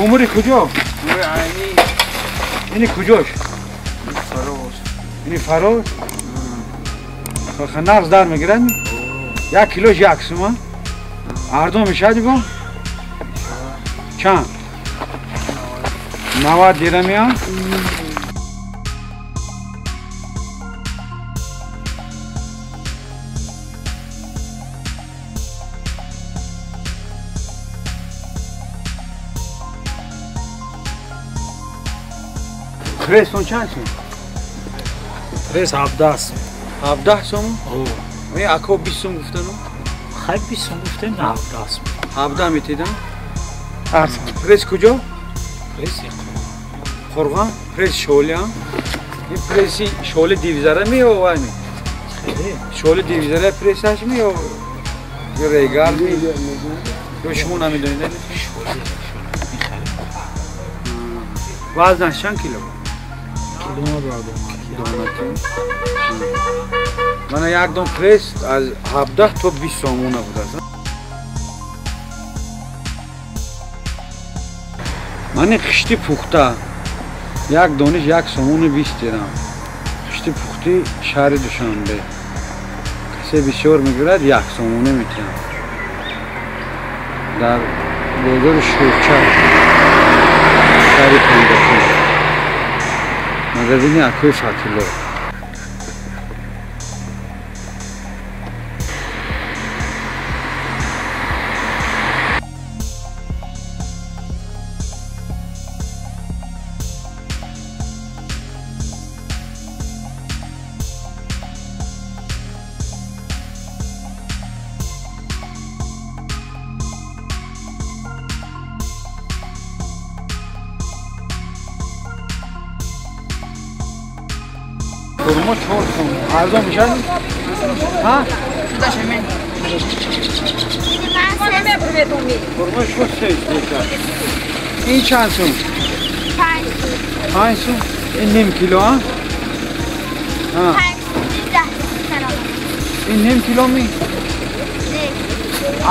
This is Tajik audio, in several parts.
Помури куҷо? Ини куҷош? Ини фароз? Нағз дар мегирад? Як килош як сума? Арзон мешавад бо? Чанд? 90 дирам. Пресс чанд сум? Пресс 17 сум. 17 сум? О. Ако 20 сум гуфтану? Хай 20 сум гуфтем, 17 сум. 17 метидам? Пресс куҷо? Пресс Қурғон, пресс шоли ам. Ин пресси шоли дивизара ми ё вай ми? Шоли дивизара прессаш ми ё регар ми? Ё шумо намедонед? Вазнаш чанд кило? Мана як дон пресс аз 17 то 20 сомона будааст. Мани хишти пухта як дониш 1 сомону 20 дирам. Хишти пухти шаҳри Душанбе. Касе бисёр мегирад 1 сомона метиҳам. Дар бозори Шӯрча шаҳри Панҷакент. Магазини Акои Фатилло. Хурмо 4 сом. Арзон мешавад? Ҳа? Хурмо 6 мешавад. Ин чанд сум? 5 сум. Ин ним кило, ҳа? Ин ним кило ми?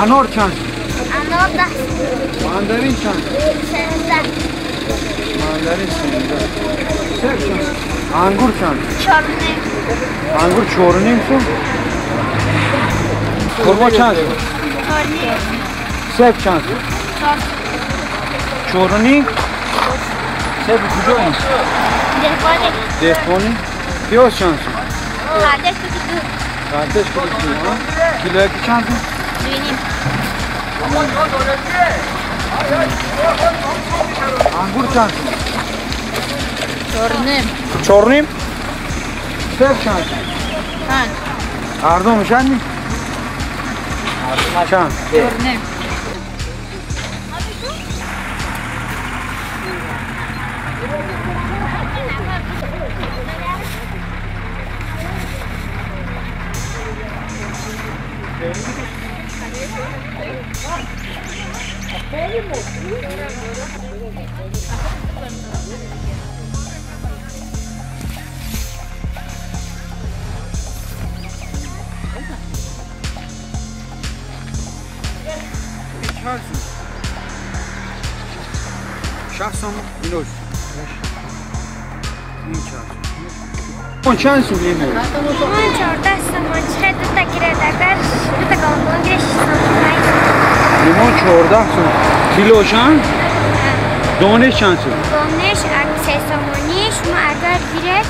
Анор чанд сум? Анор 10 сум. Мандарин чанд? 13. Мандарин 13. Себ чанд? Ангур чанд? 4.5. Ангур 4.5 сум? Хурмо чанд сум? 4.5. Себ чанд сум? 4.5. Себ куҷо ин? Деҳқонӣ. Деҳқонӣ. Пиёз чанд сум? Картошка 2. Картошка 2. Килояки чанд сум? 2.5. Ангур чанд сум? 4.5. 4.5? Себ чанд сум? 5. Арзон мешавад ми? Чанд? 4.5. Шаш сом инош. Ин чанд сум лимон? Лимон 14 сом. Чӣ дута гирад агар дута калон гирад 6 сом. Лимон 14 сом. Килошан? Донеш чанд сум? Донеш 3 сомонӣ. Шумо агар гиред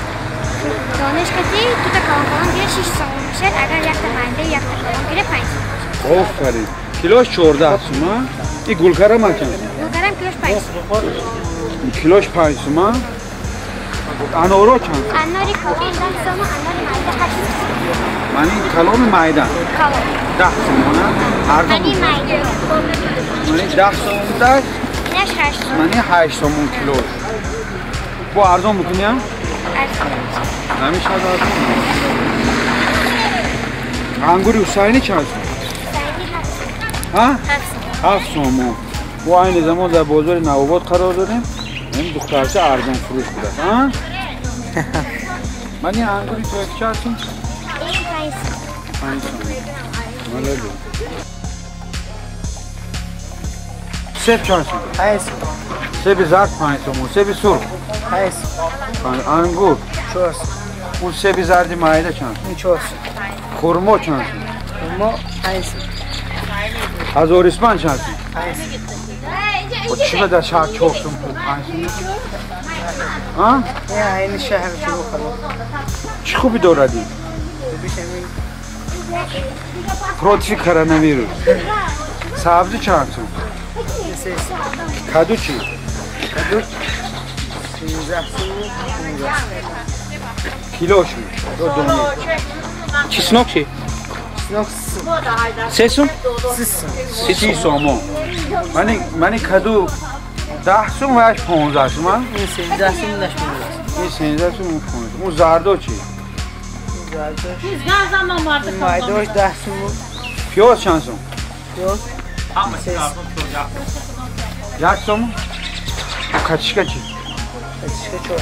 донеш кати дута калон гирад 6 сом мешавад. Агар якта майда якта калон гирад 5 сом мешавад. Офарин. Килош 14 сум, а? Ин гулкарам чанд сум? Гулкарам килош 5 сом. Килош 5 сум, а? Аноро чанд сум? Анори калон 10 сом, анори майда 8 сом. Мани калони майда? Калон. 10 сом, а? Арзон. Мани майда. Мани 10 сом даш? Инаш 8 сом. Мани 8 сом килош. Бо арзон мекунӣ, а? Арзон. Ҳамеша арзон. Ангури Ҳусайнӣ чанд сум? Ҳусайнӣ 7 сом. Ҳа? 7 сом. 7 сом. Бо айни замон дар бозори Навобод қарор дорем. Ин духтарча арзон фурӯш будааст, а? Мани ангури тояки чанд сум? Ин 5 сом. 5 сом. Молодец. Себ чанд сум? 5 сом. себи зард 5 сомон, себи сурх 5. Ангур 4. Он себи зарди майда чанд? 4. Хурмо чанд? Хурмо 5. Ҳазор испан чанд? 5. Чима дар шаҳр 4 сом 5 сом? А? Не, ин шаҳр чӣ бихарам? Чӣ хубӣ дорад ин? Против коронавирус. Сабзӣ чанд сом? 3. Каду чӣ? Каду 13 сом. Килош ё дона? Чеснок чӣ? Чеснок 3 сом? 3 сом. 30 сомон. Мани каду 10 сом ва 15 сом, ин 13 сом, 15. Ин 13 сом, 15. Он зардо чӣ? Зардош. Майдош 10 сом. Пиёз чанд сом? Пиёз 1 сом. Качишка чӣ? Качишка 4 сом.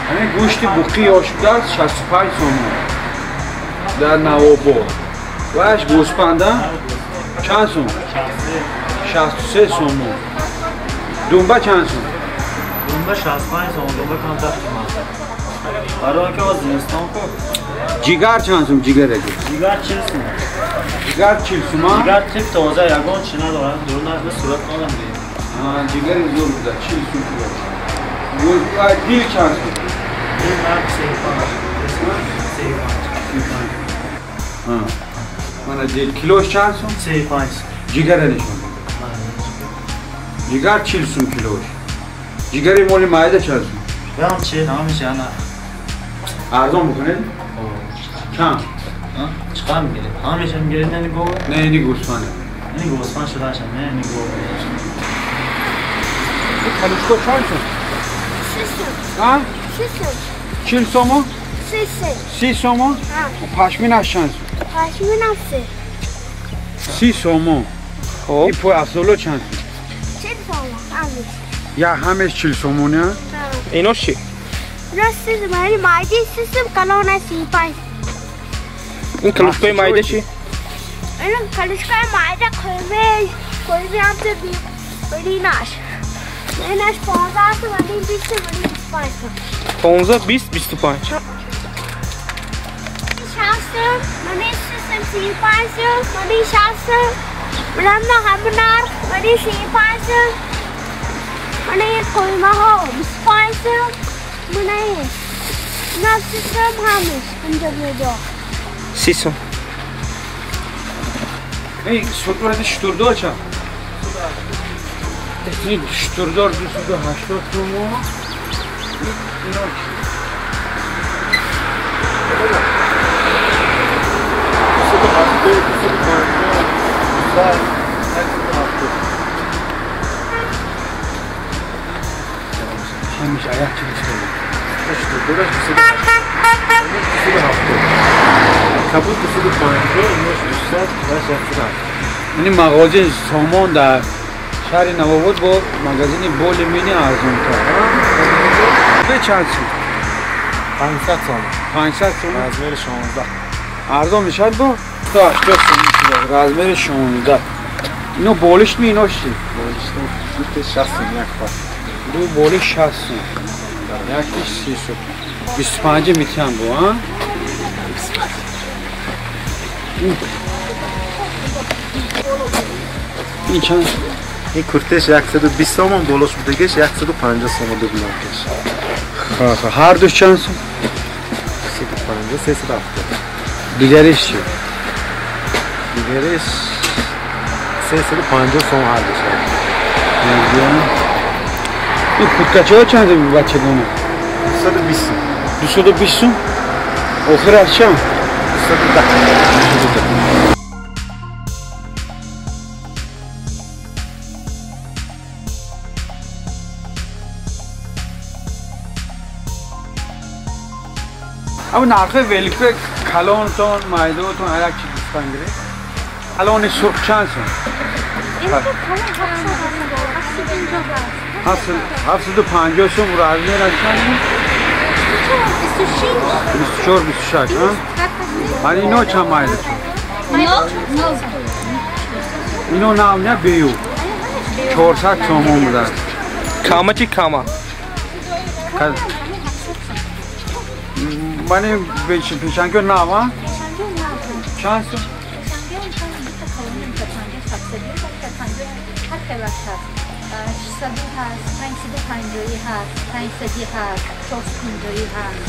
Ҳамин гӯшти буқӣ ёшудааст 65 сомон дар Навобод. Ваш гӯспанда чанд сом? 63 сомон. Думба чанд сом? Думба 65 сом, думба камтар қимат. Барои ки аз зимистон ку. Ҷигар чанд сом ҷигараги? Ҷигар 40 сом. Ҷигар 40 сом? Ҷигар тип тоза, ягон чи надорад, дурун аз сурат одам бе. Ҷигари зур буда, 40 сом кило. Дил чанд сом? Дил нарх 35. 35. Мана дил килош чанд сом? 35. Ҷигара нишон. Ҷигар 40 сом килош. Ҷигари моли майда чанд сом? Ям 40, ҳамеша ана. Арзон бикунед? Чанд? Чиқар мегиред? Ҳамеша мегиред, не гов? Не, ини гӯсфанд. Ини гӯсфанд шудаша, не, ини гов. Калушко чанд сом? 3 сом. А? 3 сом. 40 сомон? 3 сом. 30 сомон? Пашминаш чанд сом? Пашминаш 3. 30 сомон. Хоб. Ин пойафзоло чанд сом? 40 сомон, ҳамеш. Я ҳамеш 40 сомон, я? Инош чӣ? Инош 3 сом, яъне майди 3 сом, калона 35. Ин калушкои майда чӣ? Ин калушкои майда қойме, қойме ҳам то бинаш. Инаш 15 сом, ин 20 сом, ин 25 сом. 15, 20, 25. 60 сом, мани 3 сом, 35 сом, мани 60 сом. Мани ҳам нарх, мани 35 сом. Мани қоймаҳо 25 сом. Мани 3 сом ҳамеш инҷо медо. 3 сом. Эй, сутурати шутурдор чанд? Ин шутурдор 280 сомон. Ино чӣ? 270, 250, 170. Ҳамеша аяқ чӣ шуд? Шутурдораш 270. Кабуд 250, инош 200 ва 170. Ини мағозаи сомон дар шаҳри Навобод бо магазини боли мини арзонтар. Бе чанд сом? 500 сом. 500 сом? Размери 16. Арзон мешавад бо? 180 сом мешавад. Размери 16. Ино болишт ми инош чӣ? Болишт 60 сом як пар. Ду болиш 60 сом. Якиш 30 сом. 25 метиҳам бо, а? Ин чанд? Ин куртеш 120 сомон, болош будагиш 150 сомон дублёнкаш. Ха, ҳар душ чанд сом? 150, 370. Дигариш чӣ? Дигариш 350 сом ҳар душ. Ин курткачаҳо чанд бачагона? 220 сом. 220 сом? Охираш чанд? 210. Ама нархи великпе калонтон, майдотон аяк чи гуфтан гиред? Калони сурх чанд сом? 750 сом размераш чанд? 24, 26, а? Ман ино чанд майда сом? Ино нав не бею. 400 сомон будааст. Кама чи кама? Мани пешангиё нава? Чанд сум? 600 هست، 550 هست، 500 هست، 450 هست.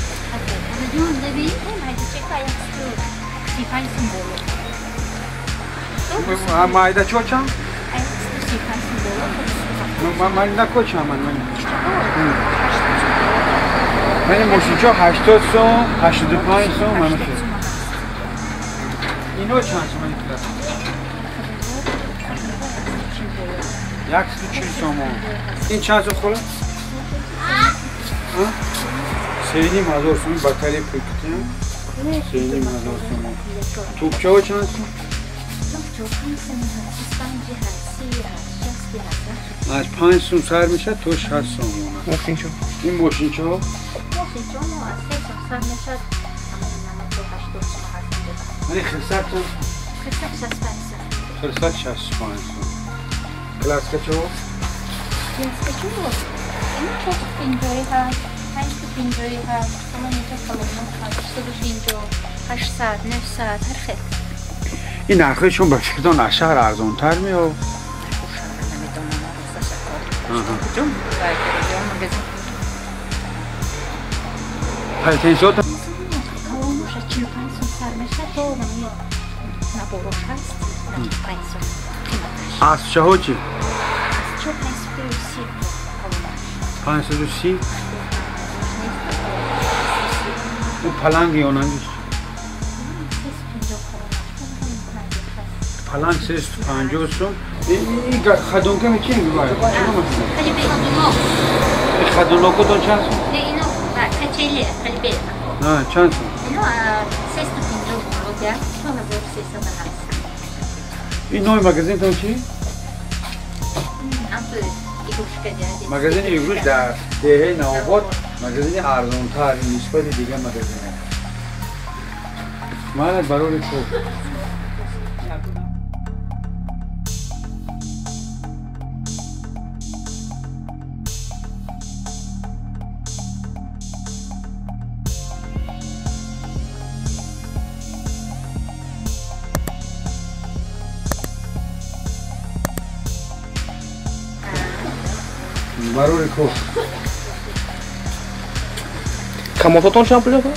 جون ببین، 35 سوم بالا. مایده چه چند؟ 35 سوم بالا. من نکو من من ماشینچا 80 سوم، 85 سوم من. اینو چند سوم این کلاس؟ 140 сомон. Ин чанд сом хола? 3,5 ҳазор сом батарея пулкитиям. 3,5 ҳазор сомон. Тӯпчаҳо чанд сом? Аз 5 сом сар мешавад то 60 сомон. Мошинчо? Ин мошинчаҳо? Мошинчаҳо мо аз 3 сом сар мешавад, то 80 сом ҳаст. Мани хирсак чанд? Хирсак 65 сом. Хирсак 65 сом. Класска чо? Класска чо? Ин 450 ҳаст, 550 ҳаст, ҳама инҷо калонҳо ҳаст, 650, 800, 900, ҳар хел. Ин нархҳои шумо ба фикртон аз шаҳр арзонтар меёб? Намедонам, росташа кор. Куҷо магазин? Патенсиот? Калонош аз 45 сом сар мешавад то наборош ҳаст, 45 сом қиматаш. Аспчаҳо чӣ? Аспчаҳо 530 калонаш. 530? У паланги ёнангиш? 350 калонаш. Паланг 350 сом. Ин хадонка мечи? Хадоноко чанд сом? Не, ино качели, халибе. Чанд сом? Ино 350 рубля, 2300 ҳаст. Ин номи магазинтон чи? Магазини игруш дар деҳаи Навобод магазини арзонтар нисбати дигар магазинҳо. Мана барори кор. Барори кор. Камототон чанд пул? 250.